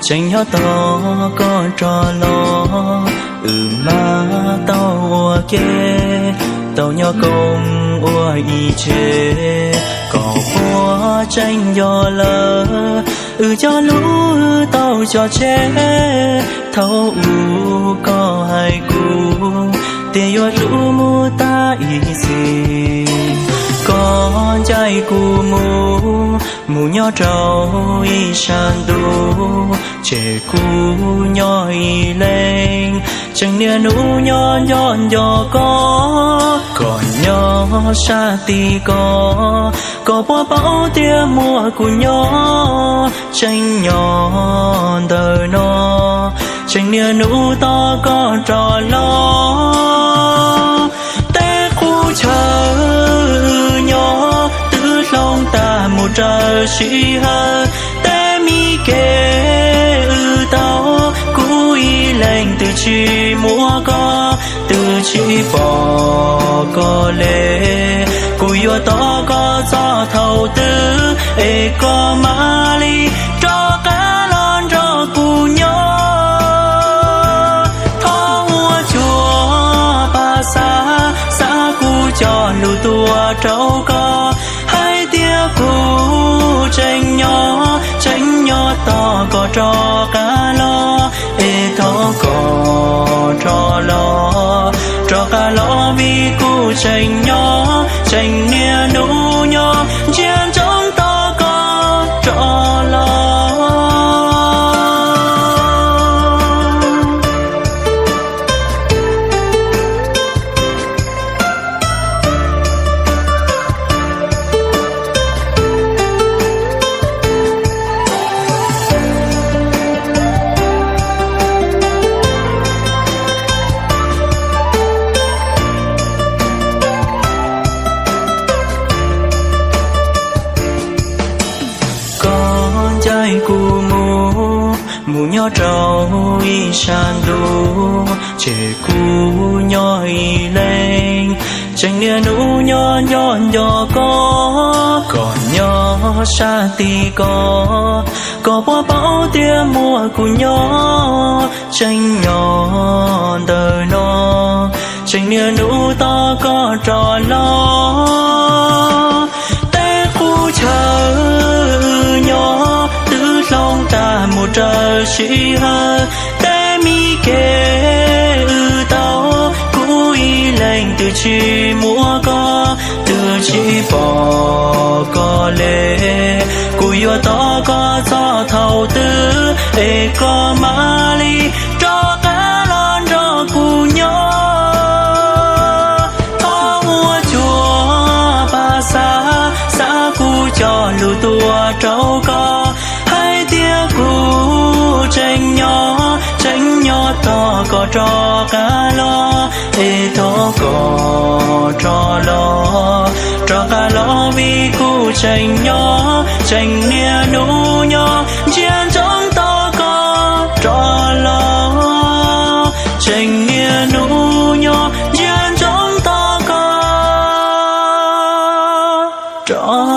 Tseem nyob tos koj rov los, wb mam tau ua ke, tau nyob koom ua ib tse, koj puas tseem nco lawm, wb cov lus tau cog tseg, thaum ub koj hais kuv, tias yuav hlub mus tas ib txhis. Koj ncaim kuv mus, mus nyob rau ib sab ntuj, tseg kuv nyob ib leeg, tseem niaj hnub nyob nco nco koj, koj nyob sab tid ko, koj puas paub tias muaj kuv nyob, tseem nyob ntawm no, tseem niaj hnub tos koj rov los. Tej qub chaw nyob twb hloov tag mus raws sij hawm, tej mi kev wb tau, kuv ib leeg twb tsis muaj koj, twb tsis pom koj le. Kuv yuav tos koj txog thaum twg es koj mam li rov qab los nrog kuv nyob. Thov ua cuag pab xav, xav kuv cov lus tuaj rau koj, hais tias kuv tseem nyob, tseem nyob tos koj rov qab los, es thov koj rov los, rov qab los vim kuv tseem nyob, tseem niaj hnub nyob ntsia ntsoov tos koj rov los. Koj ncaim kuv mus, mus nyob rau ib sab ntuj, tseg kuv nyob ib leeg, tseem niaj hnub nyob nco nco koj, koj nyob sab tid ko, koj puas paub tias muaj kuv nyob, tseem nyob ntawm no, tseem niaj hnub tos koj rov los. Tej qub chaw nyob twb hloov tag mus raws sij hawm, tej mi kev wb tau, kuv ib leeg twb tsis muaj koj, twb tsis pom koj le. Kuv yuav tos koj txog thaum twg es koj mam li rov qab los nrog kuv nyob. Thov ua cuag pab xav, xav kuv cov lus tuaj rau koj, hais tias kuv tseem nyob, tseem nyob tos koj rov qab los, es thov koj rov los, rov qab los vim kuv tseem nyob, tseem niaj hnub nyob ntsia ntsoov tos koj rov los, tseem niaj hnub nyob ntsia ntsoov tos koj rov